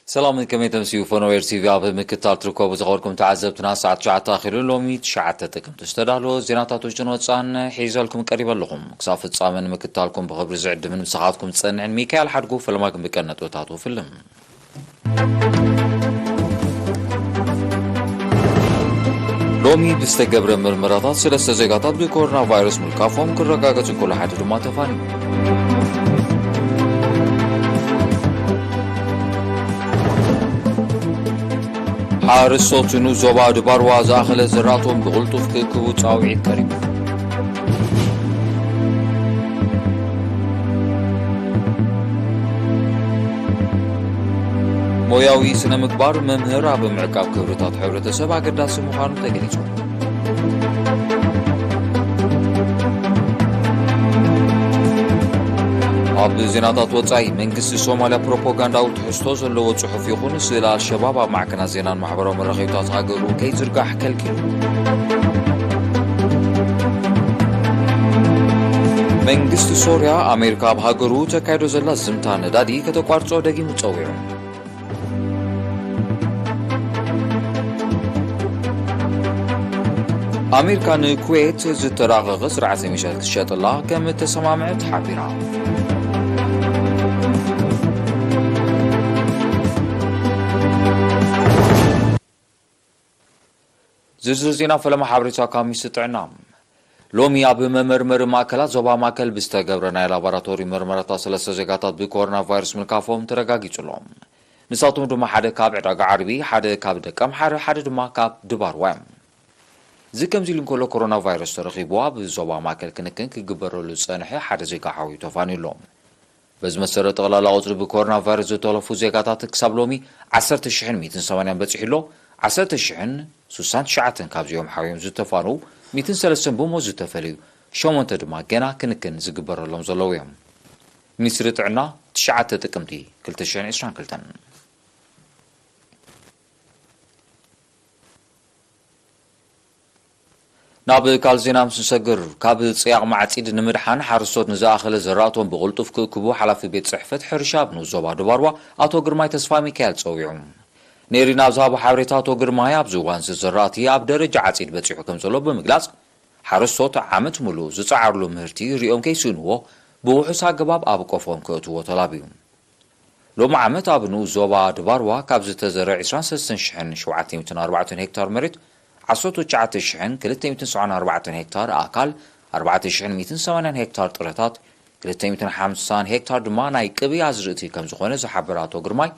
ሰላም፣ ከመይ ተምስዩ? ፈነወ ኤር ቲቪ ኣብ ምክታል ትርከቡ ዝኸበርኩም ተዓዘብትና፣ ሰዓት ትሽዓተ ኣኺሉ። ሎሚ ትሽዓተ ጥቅምቲ ዝተዳለወ ዜናታት ውሽጥን ወጻን ሒዘልኩም ቀሪበ ኣለኹም። ክሳብ ፍጻመ ንምክታልኩም ብኽብሪ ዝዕድምን ምሳኻትኩም ዝጸንሕን ሚካኤል ሓድጉ። ፈለማ ግን ብቀን ነጥብታቱ ፍልም። ሎሚ ብዝተገብረ ምርመራታት ሰለስተ ዜጋታት ብኮሮና ቫይረስ ምልካፎም ክረጋገጽ እንከሎ፣ ሓደ ድማ ተፋኒኑ። ሓረስቶት ንዞባ ድባርዋ ዝኣኸለ ዘራእቶም ብቕልጡፍ ክእክቡ ጻውዒት ቀሪቡ። ሞያዊ ስነ ምግባር መምህር ኣብ ምዕቃብ ክብርታት ሕብረተሰብ ኣገዳሲ ምዃኑ ተገሊጹ። ኣብ ዜናታት ወጻኢ፣ መንግስቲ ሶማልያ ፕሮፓጋንዳዊ ትሕዝቶ ዘለዎ ጽሑፍ ይኹን ስእሊ ኣልሸባብ ኣብ ማዕከናት ዜናን ማሕበራዊ መራኸቢታት ሃገሩ ከይዝርጋሕ ከልኪሉ። መንግስቲ ሶርያ፣ ኣሜሪካ ኣብ ሃገሩ ተካይዶ ዘላ ዝምታ ነዳዲ ከተቋርጾ ደጊሙ ጸዊዑ። ኣሜሪካ ንኩዌት ዝተራቐቐ ስርዓተ ሚሳይል ክትሸጠላ ከም እተሰማምዐት ሓቢራ። ዝርዝር ዜና ፈለማ ሓበሬታ ካብ ሚኒስትሪ ጥዕና። ሎሚ ኣብ መመርመሪ ማእከላት ዞባ ማእከል ብዝተገብረ ናይ ላቦራቶሪ መርመራታት ሰለስተ ዜጋታት ብኮሮና ቫይረስ ምልካፎም ተረጋጊጹ ኣሎ። ንሳቶም ድማ ሓደ ካብ ዕዳጋ ዓርቢ፣ ሓደ ካብ ደቀምሓረ፣ ሓደ ድማ ካብ ድባርዋ እዮም። እዚ ከምዚ ኢሉ እንከሎ፣ ኮሮና ቫይረስ ተረኺቡ ኣብ ዞባ ማእከል ክንክን ክግበረሉ ዝጸንሐ ሓደ ዜጋ ሓውዩ ተፋንዩ ኣሎ። በዚ መሰረት፣ ጠቕላላ ቁጽሪ ብኮሮና ቫይረስ ዝተለፉ ዜጋታት ክሳብ ሎሚ ዓሰርተ ሽሕን ሚእትን ሰማንያን በጺሑ ኣሎ። ዓሰርተ ሽሕን ሱሳን ትሽዓተን ካብዚኦም ሓውዮም ዝተፋንዉ፣ ሚእትን ሰለስተን ብሞት ዝተፈለዩ፣ ሸሞንተ ድማ ገና ክንክን ዝግበረሎም ዘለዉ እዮም። ሚኒስትሪ ጥዕና፣ ትሽዓተ ጥቅምቲ ክልተ ሽሕን ዕስራን ክልተን። ናብ ካልእ ዜና ምስ ንሰግር፣ ካብ ጽያቕ ማዕጺድ ንምድሓን ሓረስቶት ንዝኣኸለ ዘራእቶም ብቕልጡፍ ክእክቡ ሓላፊ ቤት ጽሕፈት ሕርሻ ኣብ ንኡስ ዞባ ድባርዋ ኣቶ ግርማይ ተስፋ ሚካኤል ጸዊዑ። ኔሪ ናብ ዝሃቦ ሓበሬታ፣ ኣቶ ግርማይ ኣብዚ እዋን እዚ ዘራእቲ ኣብ ደረጃ ዓጺድ በጺሑ ከም ዘሎ ብምግላጽ፣ ሓረስቶት ዓመት ሙሉእ ዝጸዓርሉ ምህርቲ ሪኦም ከይስእንዎ ብውሑስ ኣገባብ ኣብ ቆፎም ከእትዎ ተላብዩ። ሎሚ ዓመት ኣብ ንኡስ ዞባ ድባርዋ ካብ ዝተዘርአ ዕስራን ሰለስተን ሽሕን ሸውዓተ ሚእትን ኣርባዕተን ሄክታር መሬት፣ ዓሰርተ ትሽዓተ ሽሕን ክልተ ሚእትን ሰብዓን ኣርባዕተን ሄክታር ኣእካል፣ ኣርባዕተ ሽሕን ሚእትን ሰማንያን ሄክታር ጥረታት፣ ክልተ ሚእትን ሓምሳን ሄክታር ድማ ናይ ቅብኢ ኣዝርእቲ ከም ዝኾነ ዝሓበረ ኣቶ ግርማይ፣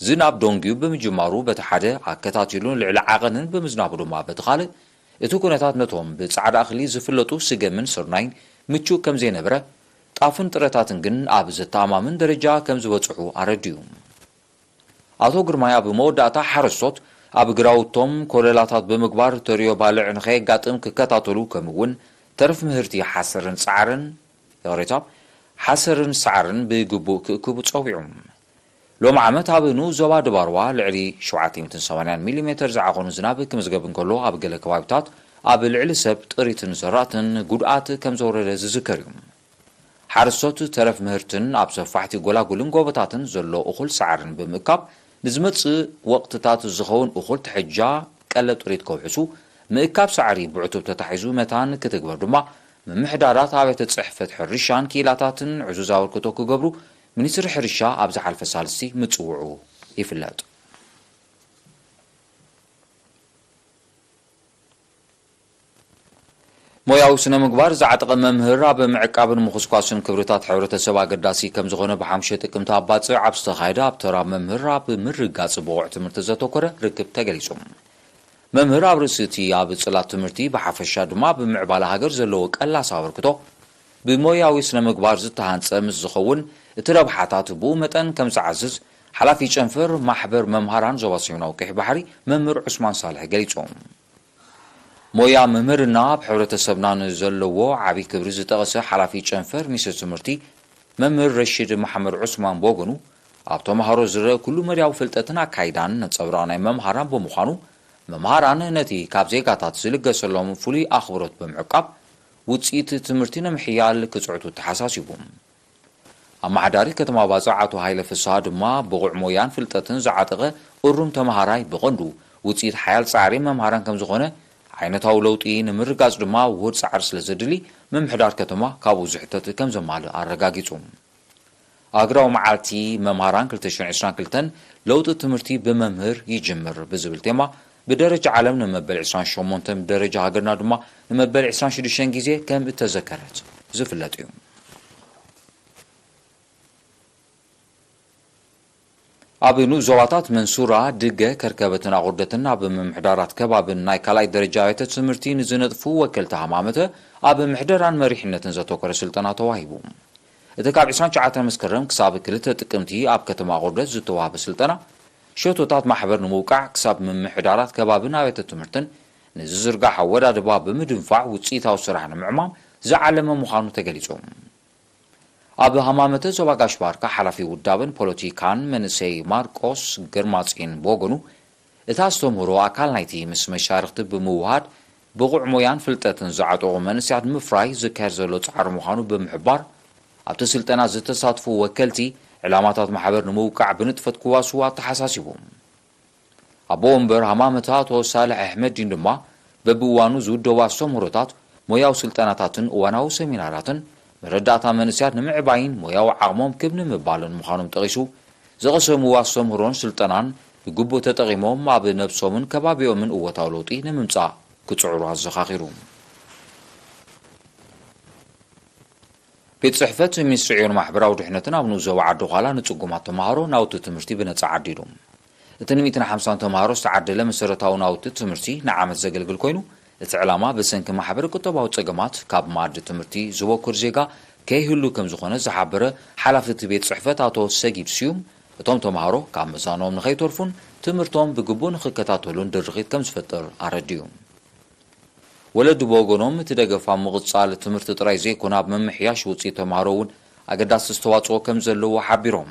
ዝናብ ዶንግዩ ብምጅማሩ በቲ ሓደ ኣከታቲሉን ልዕሊ ዓቐንን ብምዝናቡ ድማ በቲ ካልእ፣ እቲ ኩነታት ነቶም ብጻዕዳ እኽሊ ዝፍለጡ ስገምን ስርናይን ምቹእ ከም ዘይነበረ፣ ጣፍን ጥረታትን ግን ኣብ ዘተኣማምን ደረጃ ከም ዝበጽሑ ኣረድዩ። ኣቶ ግርማይ ኣብ መወዳእታ፣ ሓረስቶት ኣብ ግራውቶም ኮለላታት ብምግባር ተሪዮ ባልዕ ንኸየጋጥም ክከታተሉ፣ ከምኡ እውን ተረፍ ምህርቲ ሓሰርን ጻዕርን፣ ይቕሬታ፣ ሓሰርን ሳዕርን ብግቡእ ክእክቡ ጸዊዑ። ሎሚ ዓመት ኣብ ንኡስ ዞባ ድባርዋ ልዕሊ ሸውዓተ ሚእትን ሰማንያን ሚሊሜተር ዝዓቐኑ ዝናብ ክምዝገብ እንከሎ፣ ኣብ ገለ ከባቢታት ኣብ ልዕሊ ሰብ ጥሪትን ዘራእትን ጉድኣት ከም ዘውረደ ዝዝከር እዩ። ሓረስቶት ተረፍ ምህርትን ኣብ ሰፋሕቲ ጎላጉልን ጎቦታትን ዘሎ እኹል ሳዕርን ብምእካብ፣ ንዝመጽእ ወቕትታት ዝኸውን እኹል ትሕጃ ቀለብ ጥሪት ከውሕሱ፣ ምእካብ ሳዕሪ ብዕቱብ ተታሒዙ መታን ክትግበር ድማ፣ ምምሕዳራት ኣብያተ ጽሕፈት ሕርሻን ክኢላታትን ዕዙዝ ኣበርክቶ ክገብሩ፣ ሚኒስትሪ ሕርሻ ኣብ ዝሓለፈ ሳልስቲ ምጽውዑ ይፍለጥ። ሞያዊ ስነ ምግባር ዝዓጠቐ መምህር ኣብ ምዕቃብን ምኹስኳስን ክብርታት ሕብረተሰብ ኣገዳሲ ከም ዝኾነ ብሓሙሽተ ጥቅምቲ ኣብ ባጽዕ ኣብ ዝተኻየደ ኣብ ተራ መምህር ኣብ ምርጋጽ ብቑዕ ትምህርቲ ዘተኮረ ርክብ ተገሊጹ። መምህር ኣብ ርእሲ እቲ ኣብ ጽላት ትምህርቲ ብሓፈሻ ድማ ኣብ ምዕባለ ሃገር ዘለዎ ቀላስ ኣበርክቶ ብሞያዊ ስነ ምግባር ዝተሃንጸ ምስ ዝኸውን እቲ ረብሓታት ብኡ መጠን ከም ዝዓዝዝ ሓላፊ ጨንፈር ማሕበር መምሃራን ዞባ ሰሜናዊ ቀይሕ ባሕሪ መምህር ዑስማን ሳልሕ ገሊጹ። ሞያ መምህርና ኣብ ሕብረተሰብና ንዘለዎ ዓቢ ክብሪ ዝጠቐሰ ሓላፊ ጨንፈር ሚኒስትሪ ትምህርቲ መምህር ረሺድ መሓመድ ዑስማን ብወገኑ፣ ኣብ ተምሃሮ ዝረአ ኩሉ መዳያዊ ፍልጠትን ኣካይዳን ነጸብራቕ ናይ መምሃራን ብምዃኑ፣ መምሃራን ነቲ ካብ ዜጋታት ዝልገሰሎም ፍሉይ ኣኽብሮት ብምዕቃብ፣ ውጽኢት ትምህርቲ ንምሕያል ክጽዕቱ ተሓሳሲቡ። ኣመሓዳሪ ከተማ ባጽዕ ኣቶ ሃይለ ፍስሃ ድማ፣ ብቑዕ ሞያን ፍልጠትን ዝዓጠቐ እሩም ተመሃራይ ብቐንዱ ውጽኢት ሓያል ጻዕሪ መምሃራን ከም ዝኾነ፣ ዓይነታዊ ለውጢ ንምርጋጽ ድማ ውሁድ ጻዕሪ ስለ ዘድሊ፣ ምምሕዳር ከተማ ካብኡ ዝሕተት ከም ዘማልእ ኣረጋጊጹ። ኣህጉራዊ መዓልቲ መምሃራን ክልተ ሽሕን ዕስራን ክልተን፣ ለውጢ ትምህርቲ ብመምህር ይጅምር ብዝብል ቴማ፣ ብደረጃ ዓለም ንመበል ዕስራን ሸሞንተን፣ ብደረጃ ሃገርና ድማ ንመበል ዕስራን ሽዱሽተን ግዜ ከም እተዘከረት ዝፍለጥ እዩ። ኣብ ንኡስ ዞባታት መንሱራ፣ ድገ፣ ከርከበትን ኣቑርደትን ኣብ ምምሕዳራት ከባብን ናይ ካልኣይ ደረጃ ኣብያተ ትምህርቲ ንዝነጥፉ ወከልቲ ሃማመተ ኣብ ምሕደራን መሪሕነትን ዘተኮረ ስልጠና ተዋሂቡ። እቲ ካብ ዕስራን ትሽዓተን መስከረም ክሳብ ክልተ ጥቅምቲ ኣብ ከተማ ኣቑርደት ዝተዋህበ ስልጠና፣ ሸቶታት ማሕበር ንምውቃዕ ክሳብ ምምሕዳራት ከባብን ኣብያተ ትምህርትን ንዝዝርጋሕ ኣወዳድባ ብምድንፋዕ ውፅኢታዊ ስራሕ ንምዕማም ዝዓለመ ምዃኑ ተገሊጹ። ኣብ ሃማመተ ዞባ ጋሽ ባርካ ሓላፊ ውዳበን ፖለቲካን መንእሰይ ማርቆስ ግርማጽዮን ብወገኑ፣ እቲ ኣስተምህሮ ኣካል ናይቲ ምስ መሻርኽቲ ብምውሃድ ብቑዕ ሞያን ፍልጠትን ዝዓጠቑ መንእሰያት ንምፍራይ ዝካየድ ዘሎ ጻዕሪ ምዃኑ ብምሕባር፣ ኣብቲ ስልጠና ዝተሳትፉ ወከልቲ ዕላማታት ማሕበር ንምውቃዕ ብንጥፈት ክዋስዉ ኣተሓሳሲቡ። ኣቦ ወንበር ሃማመተ ኣቶ ሳልሕ ኣሕመዲን ድማ፣ በብእዋኑ ዝውደቡ ኣስተምህሮታት፣ ሞያዊ ስልጠናታትን እዋናዊ ሰሚናራትን መረዳእታ መንእሰያት ንምዕባይን ሞያዊ ዓቕሞም ክብ ንምባልን ምዃኖም ጠቒሱ፣ ዝቐሰምዎ ኣስተምህሮን ስልጠናን ብግቡእ ተጠቒሞም ኣብ ነብሶምን ከባቢኦምን እወታዊ ለውጢ ንምምጻእ ክጽዕሩ ኣዘኻኺሩ። ቤት ጽሕፈት ሚኒስትሪ ዕዮን ማሕበራዊ ድሕነትን ኣብ ንኡስ ዞባ ዓዲ ዃላ ንጽጉማት ተምሃሮ ናውቲ ትምህርቲ ብነጻ ዓዲሉ። እቲ ንሚእትን ሓምሳን ተምሃሮ ዝተዓደለ መሰረታዊ ናውቲ ትምህርቲ ንዓመት ዘገልግል ኮይኑ፣ እቲ ዕላማ ብሰንኪ ማሕበረ ቁጠባዊ ጸገማት ካብ መኣዲ ትምህርቲ ዝበኩር ዜጋ ከይህሉ ከም ዝኾነ ዝሓበረ ሓላፊ እቲ ቤት ጽሕፈት ኣቶ ሰጊድ ስዩም፣ እቶም ተምሃሮ ካብ መዛንኦም ንኸይተርፉን ትምህርቶም ብግቡእ ንኽከታተሉን ድርኺት ከም ዝፈጥር ኣረዲኡ። ወለዲ ብወገኖም፣ እቲ ደገፍ ኣብ ምቕጻል ትምህርቲ ጥራይ ዘይኮነ፣ ኣብ ምምሕያሽ ውጽኢት ተምሃሮ እውን ኣገዳሲ ኣስተዋጽኦ ከም ዘለዎ ሓቢሮም።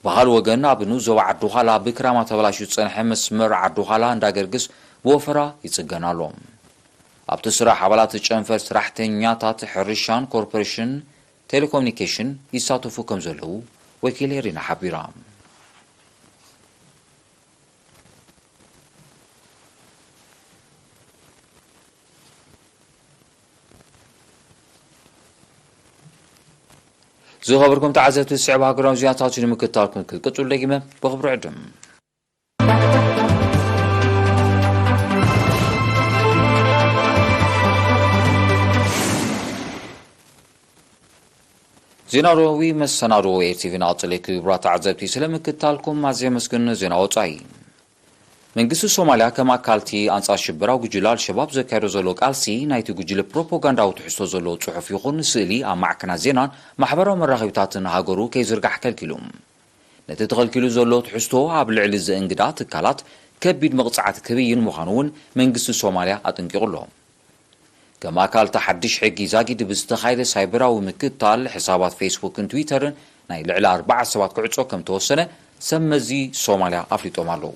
ብኻልእ ወገን፣ ኣብ ንኡስ ዞባ ዓዲ ዃላ ብክራማ ተበላሽዩ ዝጸንሐ መስመር ዓዲ ዃላ እንዳ ገርግስ ብወፈራ ይጽገን ኣሎ። ኣብቲ ስራሕ፣ ኣባላት ጨንፈር ሰራሕተኛታት ሕርሻን ኮርፖሬሽን ቴሌኮሙኒኬሽን ይሳተፉ ከም ዘለዉ ወኪል ኤሪና ሓቢራ። ዝኸበርኩም ተዓዘብቲ፣ ዝስዕብ ሃገራዊ ዜናታት እዩ ንምክትታልኩም ክትቅጽሉ ደጊመ ብኽብሪ ዕድም። ዜና ሮዊ መሰናዶ ኤር ቲ ቪ ናቕጽል። ክቡራት ተዓዘብቲ፣ ስለ ምክትታልኩም ኣዝየ ኣመስግን። ዜና ወጻኢ። መንግስቲ ሶማልያ ከም ኣካልቲ ኣንጻር ሽበራዊ ጉጅለ ኣልሸባብ ዘካየዶ ዘሎ ቃልሲ፣ ናይቲ ጉጅለ ፕሮፓጋንዳዊ ትሕዝቶ ዘለዎ ጽሑፍ ይኹን ስእሊ ኣብ ማዕከናት ዜናን ማሕበራዊ መራኸቢታትን ሃገሩ ከይዝርጋሕ ከልኪሉ። ነቲ ተኸልኪሉ ዘሎ ትሕዝቶ ኣብ ልዕሊ ዘእንግዳ ትካላት ከቢድ መቕጻዕቲ ክብይን ምዃኑ እውን መንግስቲ ሶማልያ ኣጠንቂቑ ኣሎ። ከም ኣካል እቲ ሓድሽ ሕጊ ዛጊድ ብዝተኻየደ ሳይበራዊ ምክትታል፣ ሕሳባት ፌስቡክን ትዊተርን ናይ ልዕሊ ኣርባዓ ሰባት ክዕጾ ከም ተወሰነ ሰብ መዚ ሶማልያ ኣፍሊጦም ኣለዉ።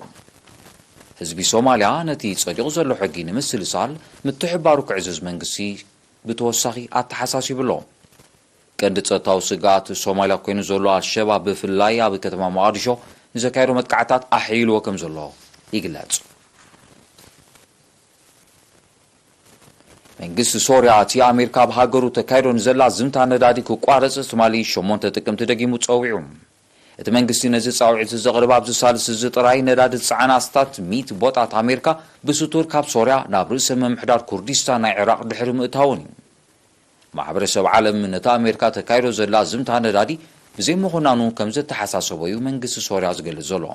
ህዝቢ ሶማልያ ነቲ ጸዲቑ ዘሎ ሕጊ ንምስልሳል ምትሕብባሩ ክዕዝዝ መንግስቲ ብተወሳኺ ኣተሓሳሲቡ ኣሎ። ቀንዲ ጸጥታዊ ስግኣት ሶማልያ ኮይኑ ዘሎ ኣልሸባብ፣ ብፍላይ ኣብ ከተማ መቓዲሾ ንዘካየዶ መጥቃዕታት ኣሕይልዎ ከም ዘሎ ይግለጽ። መንግስቲ ሶርያ፣ እቲ ኣሜሪካ ኣብ ሃገሩ ተካይዶ ንዘላ ዝምታ ነዳዲ ክቋረጽ ትማሊ ሸሞንተ ጥቅምቲ ደጊሙ ጸዊዑ። እቲ መንግስቲ ነዚ ጻውዒት ዘቕርብ ኣብዚ ሳልስ እዚ ጥራይ ነዳዲ ዝጸዓና ኣስታት ሚእቲ ቦጣት ኣሜሪካ ብስቱር ካብ ሶርያ ናብ ርእሰ ምምሕዳር ኩርዲስታን ናይ ዕራቕ ድሕሪ ምእታውን እዩ። ማሕበረሰብ ዓለም ነቲ ኣሜሪካ ተካይዶ ዘላ ዝምታ ነዳዲ ብዘይምኹናኑ ከም ዘተሓሳሰቦ እዩ መንግስቲ ሶርያ ዝገልጽ ዘሎ።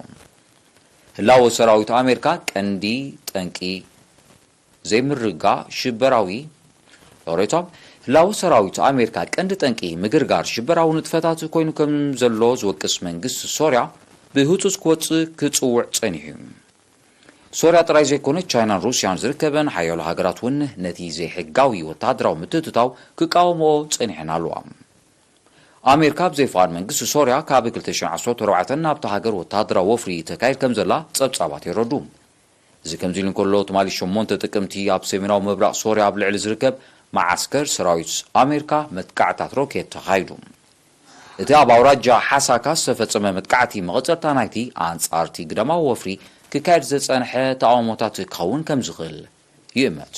ህላወ ሰራዊት ኣሜሪካ ቀንዲ ጠንቂ ዘይምርግጋእ ሽበራዊ ሎሬቶ፣ ህላወ ሰራዊት ኣሜሪካ ቀንዲ ጠንቂ ምግርጋር ሽበራዊ ንጥፈታት ኮይኑ ከም ዘሎ ዝወቅስ መንግስቲ ሶርያ ብህጹጽ ክወጽእ ክጽውዕ ጸኒሑ እዩ። ሶርያ ጥራይ ዘይኮነች፣ ቻይናን ሩስያን ዝርከበን ሓያሎ ሃገራት እውን ነቲ ዘይሕጋዊ ወተሃደራዊ ምትእትታው ክቃወምኦ ጸኒሐን ኣለዋ። ኣሜሪካ ብዘይፍቓድ መንግስቲ ሶርያ ካብ ክልተ ሽሕን ዓሰርተ ኣርባዕተን ናብታ ሃገር ወተሃደራዊ ወፍሪ ተካይድ ከም ዘላ ጸብጻባት የረዱ። እዚ ከምዚ ኢሉ እንከሎ፣ ትማሊ ሸሞንተ ጥቅምቲ ኣብ ሰሜናዊ ምብራቕ ሶርያ ኣብ ልዕሊ ዝርከብ መዓስከር ሰራዊት ኣሜሪካ መጥቃዕታት ሮኬት ተኻይዱ። እቲ ኣብ ኣውራጃ ሓሳካ ዝተፈጸመ መጥቃዕቲ መቐጸልታ ናይቲ ኣንጻርቲ ግዳማዊ ወፍሪ ክካየድ ዝጸንሐ ተቓውሞታት ክኸውን ከም ዝኽእል ይእመት።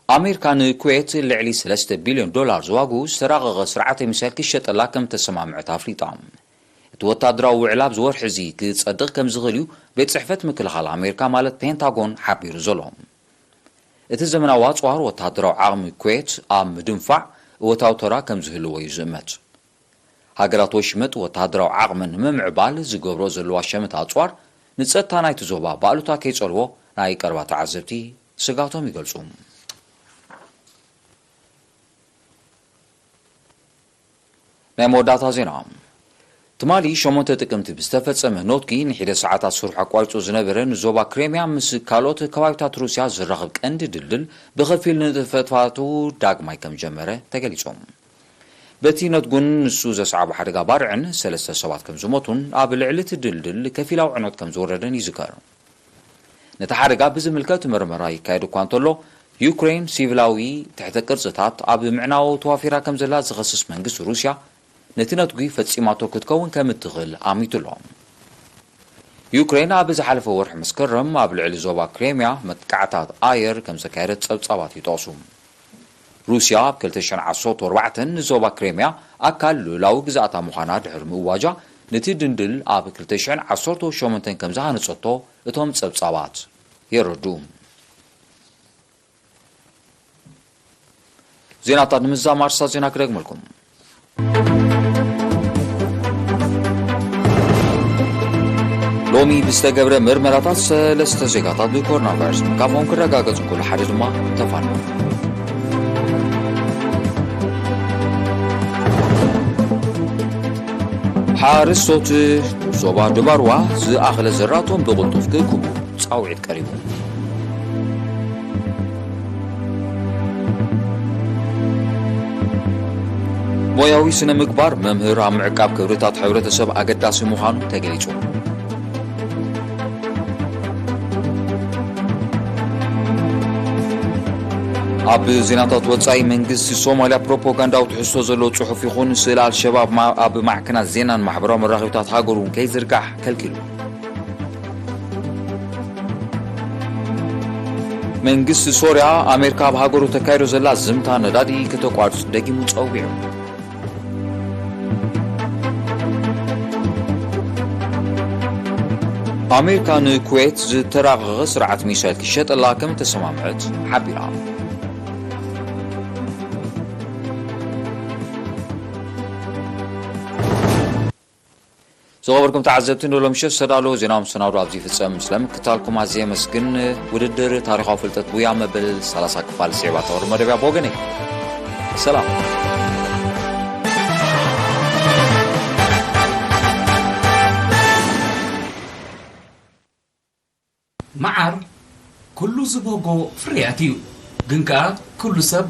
ኣሜሪካ ንኩዌት ልዕሊ ሰለስተ ቢልዮን ዶላር ዝዋግኡ ዝተራቐቐ ስርዓተ ሚሳይል ክሸጠላ ከም ተሰማምዐት ኣፍሊጣ። እቲ ወታደራዊ ውዕል ኣብዚ ወርሒ እዚ ክጸድቕ ከም ዝኽእል እዩ ቤት ጽሕፈት ምክልኻል ኣሜሪካ ማለት ፔንታጎን ሓቢሩ ዘሎ። እቲ ዘመናዊ ኣጽዋር ወታደራዊ ዓቕሚ ኩዌት ኣብ ምድንፋዕ እወታዊ ተራ ከም ዝህልዎ እዩ ዝእመት። ሃገራት ወሽመጥ ወታደራዊ ዓቕመን ንምምዕባል ዝገብሮ ዘለዋ ሸመት ኣጽዋር ንጸጥታ ናይቲ ዞባ ባእሉታ ከይጸልዎ ናይ ቀረባ ተዓዘብቲ ስጋቶም ይገልጹ። ናይ መወዳእታ ዜና። ትማሊ ሸሞንተ ጥቅምቲ ብዝተፈጸመ ኖትጊ ንሒደ ሰዓታት ስርሑ ኣቋሪጹ ዝነበረ ንዞባ ክሬምያ ምስ ካልኦት ከባቢታት ሩስያ ዝራኸብ ቀንዲ ድልድል ብኸፊል ንጥፈታቱ ዳግማይ ከም ጀመረ ተገሊጹ። በቲ ነትጉን ንሱ ዘስዓቦ ሓደጋ ባርዕን ሰለስተ ሰባት ከም ዝሞቱን ኣብ ልዕሊ እቲ ድልድል ከፊላዊ ዕንወት ከም ዝወረደን ይዝከር። ነቲ ሓደጋ ብዝምልከት መርመራ ይካየድ እኳ እንተሎ፣ ዩክሬን ሲቪላዊ ትሕተ ቅርጽታት ኣብ ምዕናው ተዋፊራ ከም ዘላ ዝኸስስ መንግስቲ ሩስያ፣ ነቲ ነትጒ ፈጺማቶ ክትከውን ከም እትኽእል ኣሚቱ ኣሎ። ዩክሬን ኣብ ዝሓለፈ ወርሒ መስከረም ኣብ ልዕሊ ዞባ ክሬምያ መጥቃዕታት ኣየር ከም ዘካየደት ጸብጻባት ይጠቕሱ። ሩስያ ኣብ ክልተ ሽሕን ዓሰርተ ኣርባዕተን ንዞባ ክሬምያ ኣካል ልኡላዊ ግዛእታ ምዃና ድሕሪ ምእዋጃ፣ ነቲ ድንድል ኣብ ክልተ ሽሕን ዓሰርተ ሸሞንተን ከም ዝሃነጸቶ እቶም ጸብጻባት የረድኡ። ዜናታት ንምዝዛም ኣርእስታት ዜና ክደግመልኩም። ሎሚ ብዝተገብረ ምርመራታት ሰለስተ ዜጋታት ብኮሮና ቫይረስ ምርካቦም ክረጋገጽ እንከሎ፣ ሓደ ድማ ተፋንዩ። ሓረስቶት ዞባ ድባርዋ ዝኣኽለ ዘራእቶም ብቕልጡፍ ክእክቡ ጻውዒት ቀሪቡ። ሞያዊ ስነ ምግባር መምህር ኣብ ምዕቃብ ክብርታት ሕብረተሰብ ኣገዳሲ ምዃኑ ተገሊጹ። ኣብ ዜናታት ወጻኢ፣ መንግስቲ ሶማልያ ፕሮፓጋንዳዊ ትሕዝቶ ዘለዎ ጽሑፍ ይኹን ስእሊ ኣልሸባብ ማ-፣ ኣብ ማዕከናት ዜናን ማሕበራዊ መራኸቢታት ሃገሩ ከይዝርጋሕ ከልኪሉ። መንግስቲ ሶርያ፣ ኣሜሪካ ኣብ ሃገሩ ተካይዶ ዘላ ዝምታ ነዳዲ ከተቋርጽ ደጊሙ ጸዊዑ። ኣሜሪካ ንኩዌት ዝተራቐቐ ስርዓት ሚሳይል ክሸጠላ ከም ተሰማምዐት ሓቢራ። ዝኸበርኩም ተዓዘብቲ፣ ንሎምሸት ዝተዳለወ ዜናዊ መሰናዶ ኣብዚ ይፍጸም። ስለ ምክታልኩም ኣዝየ የመስግን። ውድድር ታሪኻዊ ፍልጠት ቡያ መበል ሰላሳ ክፋል ስዒባ ተቕርብ መደብያ ብወገነይ። ሰላም። መዓር ኩሉ ዝበጎ ፍርያት እዩ፣ ግን ከኣ ኩሉ ሰብ